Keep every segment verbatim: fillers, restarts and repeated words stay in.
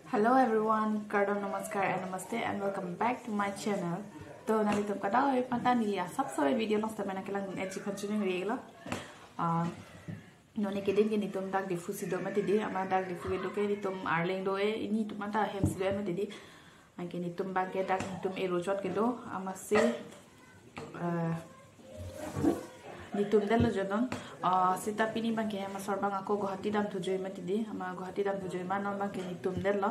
Hello everyone, kardom, namaskar and namaste and welcome back to my channel. To nanglitum kadokave aphan ta neli asap sore video along sitame nangkelang-un-eji aphan choningri lo. Ah, non ne keding ke netum dak Diphu si do mati dei, amat dak Diphu kedo ke netum arleng do-e, netum anta hem si do-e mati dei. Anke netum abang ke dak netum ero chot kedo, amatsi, eh, netum detlo jo non. Ah, seta pini abang ke amat asor abang ako Guwahati damthu joi mati dei, amat Guwahati damthu joi ma non abang ke netum detlo.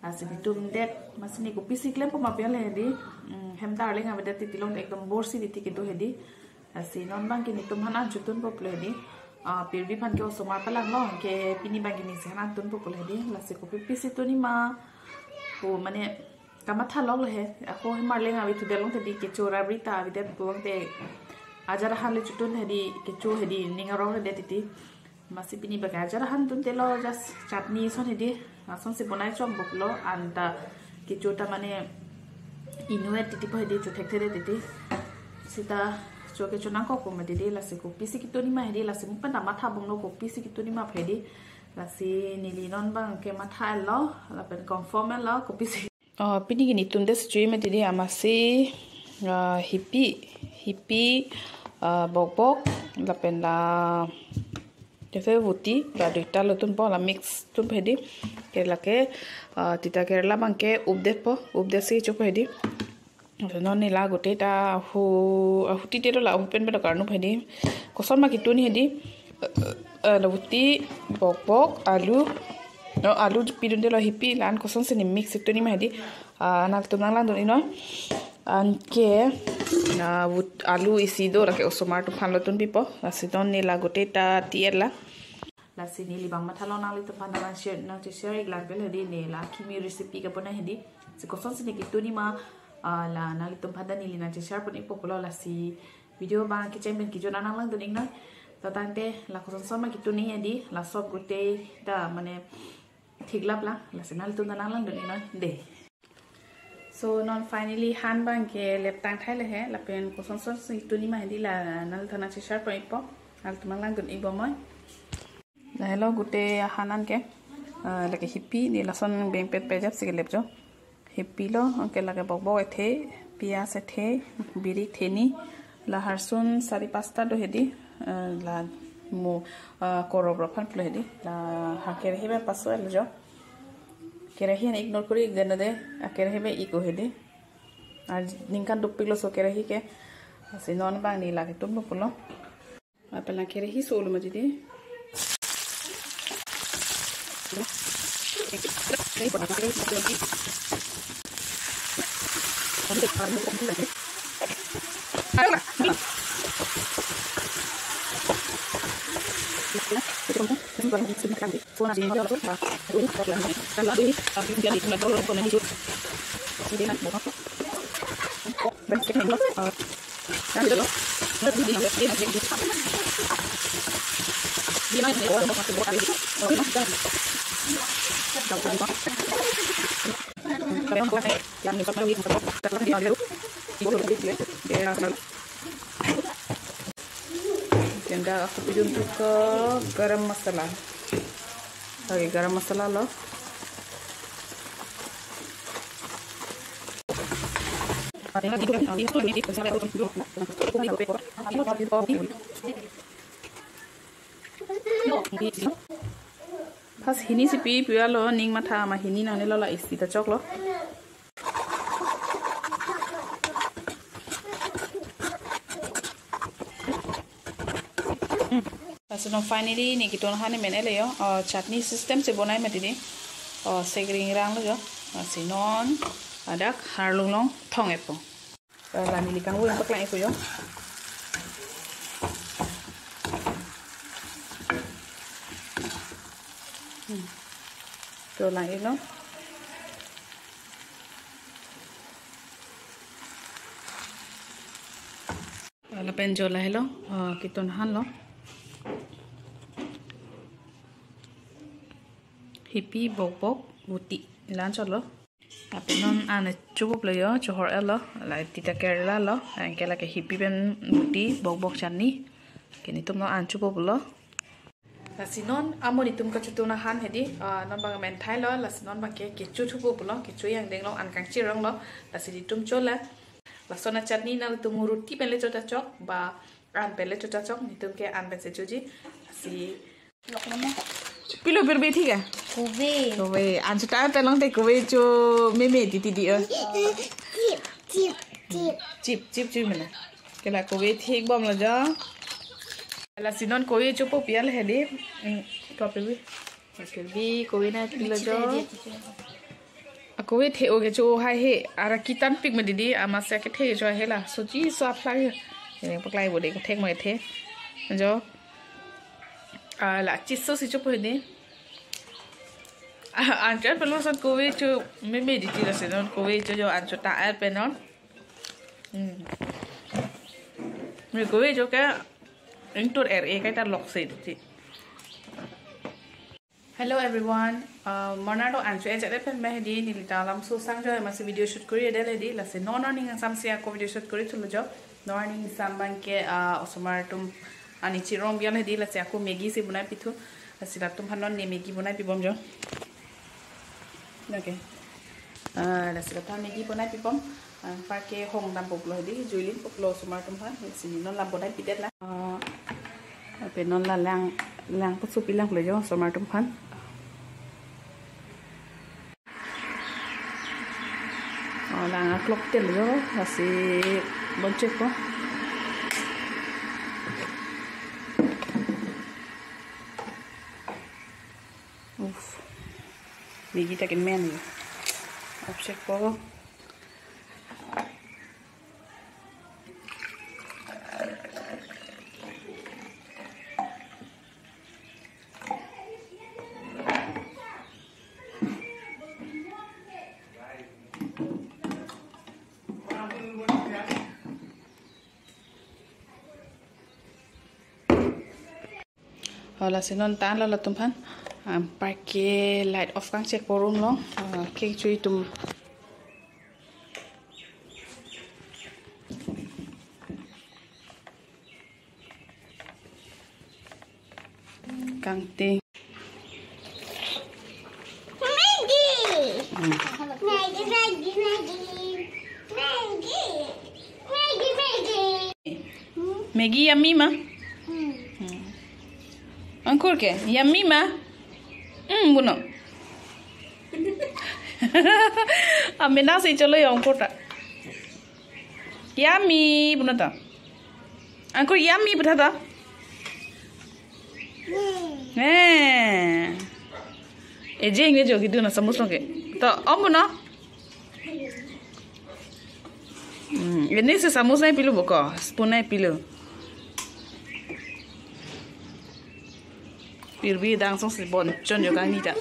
Lasi netum det, amatsi ne kopisi klempo ma pu le dei. Hmm, hem ta arleng avedet titi long ekdom bor si dei ti kedo he dei. Lasi non abang ke netum aphan an chotunpo pulo he dei. Ah, pirbi aphan ke osomar palanglo, anke pini abang ke nesi aphan an tunpo pulo he dei. Lasi kopi pisi tuni ma pu mane kamatha lok lo he. Ako hem arleng ave thu det long te dei, kecho rabri ta avedet pulote ajat ahan le chotun he dei, kecho he dei, ning arong he det titi. Amatsi pini abang ke ajat ahan tunte lo, just chutney ason he dei. Asonsi bonai chom bok lo, anta kecho ta mane inutvet titi po he dei, chothekthedet titi. Seta cho ke chonangkokpo mati dei, lasi kopisi kituni ma he dei, lasi mo pen ta matha bomlo kopisi kituni ma he dei. Lasi neli non abang ke matha lo, lapen confirm lo kopisi. Oh, pini ke netum det si joi mati dei, amatsi, ah, hipi, hipi, ah, bokbok, lapen la, jese vuti, la duita lo tunpo, la mix tunpo he dei. Ke lake, ah, tita Kerala abang ke updetpo, updet si chopo he dei. Non ne la gotei ta ahu, ahu titi lo, la ahu pen pen karnupo he dei. Koson ma kituni he dei. Eh, eh, la vuti, bokbok, alu. No, alu pidunde lo, hipi, la-an kosonsi ne mix tuni ma he dei. Ah, nangtum nanglangdun-iknon. Anke, na vut alu isi do, lake osomar atum aphan lo tunpipo. Lasi non ne la gotei ta ti-et la. Lasi neli abang matha lo, nanglitum aphan nang share, nang share ik lang pen he dei, ne la kimi recipe kebonai he dei. Si kosonsi ne kituni ma, ah, la nanglitum aphan ta neli nang share pon ikpo pulo, lasi video abang kecheng pen kejut an nanglangdun-iknon. To tangte la kosonson ma kituni he dei, la sob gotei ta mane theklap lang, lasi nanglitum ta nanglangdun-iknon dei. So non finally han abang ke leptang thai le he, lapen kosonsonsi tuni ma he dei la nanglitum aphan nang share pon ikpo, nanglitum nanglangdun-ik bomnoi. Lahelo gotei ahan an ke, eh, lake hipi, ne lason beng pet pejap si kelep jo. Hipi lo, anke lake bokbok ethe, piyaj ethe, birik theni, la harsun sari pasta do he dei, eh, la mo, eh, korop rop aphan pulo he dei, la ha kerehi pen paso el jo. Kerehi an ignore kori ik den dei, a kerehi pen ik-o he dei. Ar ningkan dopik lo so kerehi ke. Lasi non abang ne lake tunpo pulo. Apela kerehi solo mati dei. Tenda aku pidun tu ke garam masala. Lake garam masala lo. Pas hini si pi pu lo, ning matha ma hini nangne lo, la isi ta choklo. Lasi non finally ne kitun han ne men-et le jo. Oh, chutney system si bonai mati dei. Oh, segring rang lo jo. Lasi non adak harlung along thong-etpo. Eh, la neli kangvoi paklang-ikpo jo. Hmm. To lang-iknon. Lapen jo lahelo, ah, kitun han lo. Hipi, bokbok, vuti, la-an chot lo. Lapen non an chopo pulo jo, chohor-et lo, la tita Kerala lo, anke lake hipi pen vuti, bokbok chutney. Ke netum non an chopo pulo. Lasi non amo netum kachotun ahan hedi, ah, non bang amen thailo, lasi non bang ke kecho thupo pulo, kecho angdeng lo, an kangchirong lo, lasi netum chola. Lason a chutney nangtum roti pen le chota chok, ba an pen le chota chok, netum ke an pen si choji. Lasi pilo Birbi thik hai? Kove. Kove. An chota pen long te kove cho meme titi di o. Chip, chip, chip. Chip, chip, chip mena. Ke la kove thik bom lo jo. Lasi non kove chopo pial hedi. Hmm, to Birbi. Birbi kove nangpilo jo. A kove the-o kecho hai he. Ara kitan pik ma didi. Amatsi kethe cho hai la. Sochi so aphla he. Ini paklai bo de kethek ma kethe. Jo. Ah, la chiso si chopo hedi. Ah, an chot palo son kove cho meme titi, lasi non kove cho jo an chota er pen non. Hmm. Me kove cho ke ingtur er e kaita lok si titi. Hello everyone. Uh, morning to an cho e chot pen me hedi neli ta alam so sang jo amatsi video shoot kori edel hedi, lasi non non ning samsi ako video shoot kori thulo jo. Non ning sam bang ke, ah, osomar atum ani chirong bial hedi, lasi ako Maggi si bonai pithu. Lasi latum aphan non ne Maggi bonai pibom jo. Okay. Ah, lasi latum Maggi bonai pibom. Ah, anparke hong dam poklo hedi, juilin poklo osomar atum aphan. Lasi non la bonai pidet la. Ah, ape non la lang, lang pusu pilang lo jo osomar atum aphan. Oh, lang aklok tel jo, lasi bon chekpo. Uff. Maggi ta kemen jo. Off chekpo. Oh, lasi non tan lo latum aphan. Anparke light off kangchekpo room along. Ah, kechoi atum kangting. Maggi. Hmm. Maggi, Maggi, Maggi. Maggi. Maggi, Maggi. Hmm? Maggi yummy ma? Hmm. Hmm. Ankur ke yummy ma? Hmm, punon. Amena si cholo ya Ankur ta. Yummy, punon ta. Ankur yummy pu tha ta. Eh. Eje ingve jo kidun a samus along ke. To, om punon. Hmm, ini si samus nangpilo bo ko, spoon nangpilo. Birbi dang song si bon chon jo kangni ta.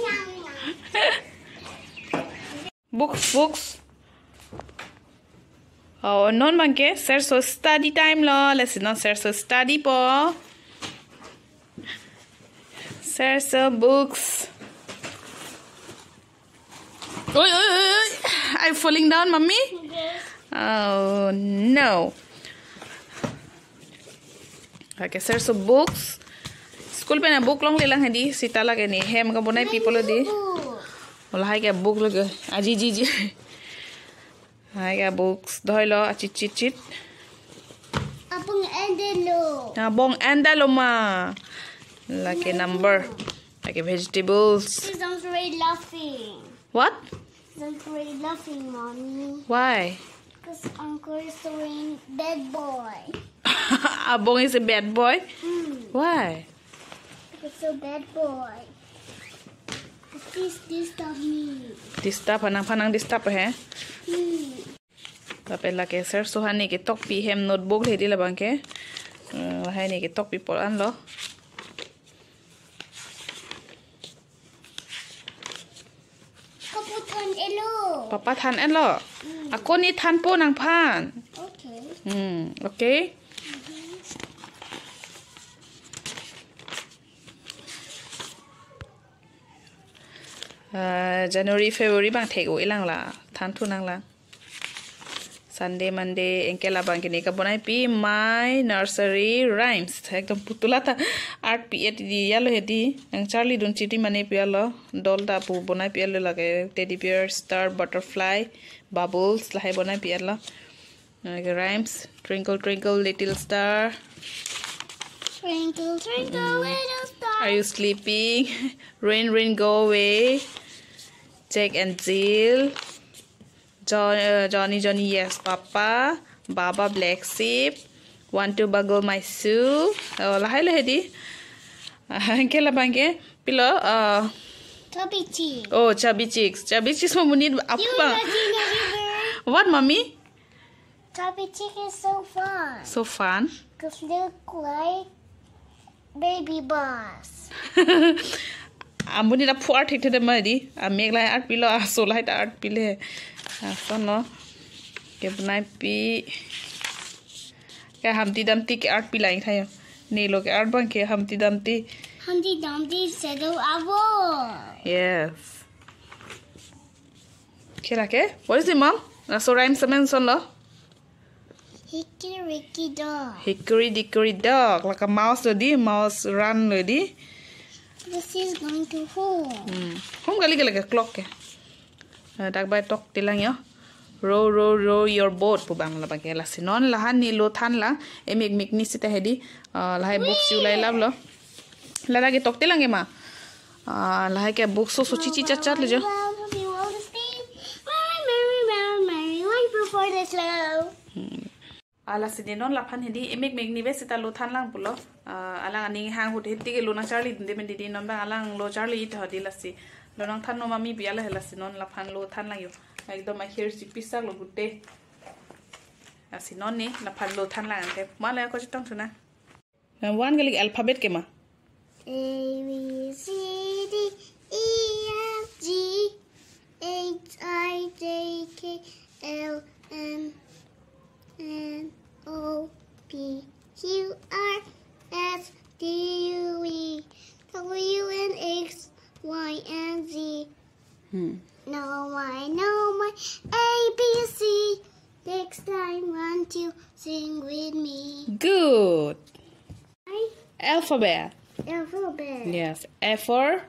Books, books. Oh, non bang ke, Serso study time lo, lasi non Serso study po. Serso books. Oi, oi, oi, oi. I'm falling down, mommy. Yes. Oh, no. Okay, Serso books. School pen a book longlelang hedi, seta lake ne hem kabonai pipo lo di. Ooh. Lahai ke book lo ke. Aji, ji, ji. Lahai ke books. Dhoilo, achit, chit, chit. Abong endelo. Abong endelo ma. Lake number. Lake vegetables. He's not really laughing. What? He's not really laughing, mommy. Why? Because Ankur is so bad boy. Abong is a bad boy? Hmm. Why? He's so bad boy. Please disturb me. Disturb, nangphan nang disturb he? Hmm. Lapen lake Serso aphan ne ketokpi hem notebook hedi labang ke. Eh, lahai ne ketokpi pol an lo. Kapu than-et lo. Papa than-et lo. Hmm. Ako ne thanpo nangphan. Okay. Hmm, okay. Ah, January, February bang thek-o-elang la, thanthu nanglang. Sunday, Monday, anke labang ke ne kabonaipi my nursery rhymes. Ekdom putula ta art pi-et di yalo hedi. Nangcharlidun chiri mane pi yalo. Doll ta pu bonaipi yalo lake. Teddy bear, star, butterfly, bubbles lahai bonaipi yalo. Lake rhymes. Twinkle, twinkle, little star. Twinkle, twinkle, little star. Are you sleeping? Rain, rain, go away. Jack and Jill. Jo- uh, Johnny, Johnny, yes, Papa. Baba, black sheep. Want to buckle my shoe. Oh, lahai lahai di. Anke labang ke pilo. Uh, Chubby Cheeks. Oh, Chubby Cheeks. Chubby Cheeks mo monit apu ba. What, mommy? Chubby Cheeks is so fun. So fun. Cause look like baby bus. Amonit aphu art thekthedam ma di. Amek lahai art pilo, aso lahai ta art pile. Aso no. Kebonaipi. Ke Humpty Dumpty ke art pilang thayo. Nelo ke art abang ke Humpty Dumpty. Humpty Dumpty shadow avo. Yes. Kira ke? What is it, mom? Aso rhymes amen sonlo. Hickory dickory dock. Hickory dickory dock. Lake mouse lo di, mouse run lo di. This is going to home. Hmm. Home kali kali ke clock ke. Uh, dak bai toktelang yo. Row, row, row your boat pu abang labang ke lasi non lahan ne lo thanlang. Emek mek ni sita hedi. Uh, lahai books u lai lap lo. Lala ke toktelang ke ma. Uh, lahai ke books so so chichi chat chat lo jo. Merry, merry, merry, merry, merry, wait for the slow. Hmm. Lasi ne non laphan hedi emek mek ni be sita lo thanlang pulo. Uh, alang aning hang hut hedi ke lo nangcharlidunde men didi non abang alang lo charli it hedi lasi. Lo nangthan no mami pi ala he lasi non laphan lo thanlang yo. Ekdom akhir si pisak lo gute. Lasi non ne laphan lo thanlang ke. Mala ko chitong suna. One kali alphabet ke ma? A, B, C, D, E, F, G, H, I, J, K, L, M, N, O, P, Q, R, S, T, U, V, W, X, Y, and Z. Hmm. No, I know my A B C. Next time, won't you sing with me? Good. I Alphabet. Alphabet. Yes. A for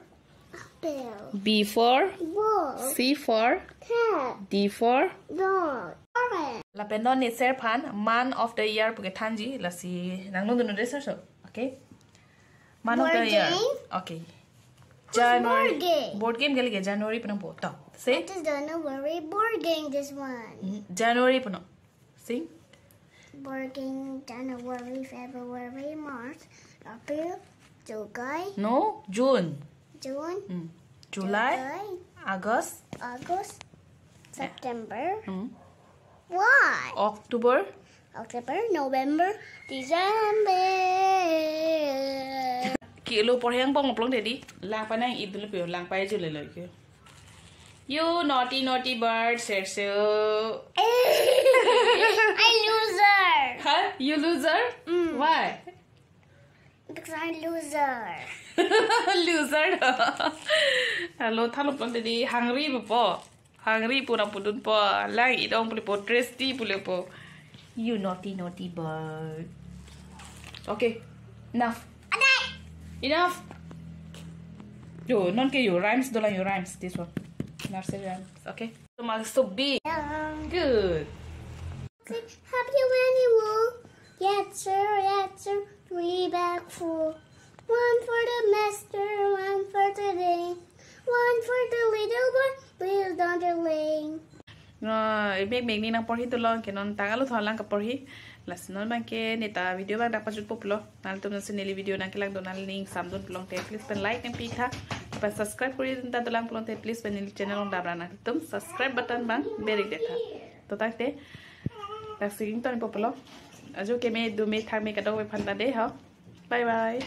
apple. B for ball. C for cat. D for dog. Orange. Lapen non ne sir aphan month of the year pu kethanji lasi nanglongdun dei sir so. Okay. Month of the year. Board game. Okay. Who's January. Board game? Board game kali ke January pu nangpo. To. Say. It is January board game, this one. Mm, January puno. Sing. Board game January, February, March, April, July. No, June. June. Mm. July, July. August. August. Eh. September. Mm. Why? October. October, November, December. Kilo porheng pong plong dedi. Lang panang idul pio, lang pai jule lo kio. You naughty, naughty bird, Serso. I loser. Huh? You loser? Mm. Why? Because I'm loser. Loser. Lo than lo plong dedi hungry po. Hungry pu nangpudunpo. Lang idong pulepo, thirsty pulepo. You naughty, naughty bird. Okay. Enough. Enough. Yo, non ke yo rhymes dolang yo rhymes. This one. Nursery rhymes. Okay. So, mas so big. Good. Happy when you walk, get your answer, three back, four. One for the master, one for the day, one for the little boy, please don't delay. No, emek mek ni nangporhi dolo, ke non tangalo tholang kaporhi. Lasi non abang ke neta video abang dak pajutpo pulo. Nangtum nasi neli video nangkelangdun nangning samdun pulote, please pen like nangpi tha. Pen subscribe kori dunta dolang pulote, please pen neli channel along dabra nangtum subscribe button abang berik detha. To tangte. Dak singing ton po pulo. Ajo keme dume thakme kadokave aphan ta dei ho. Bye bye.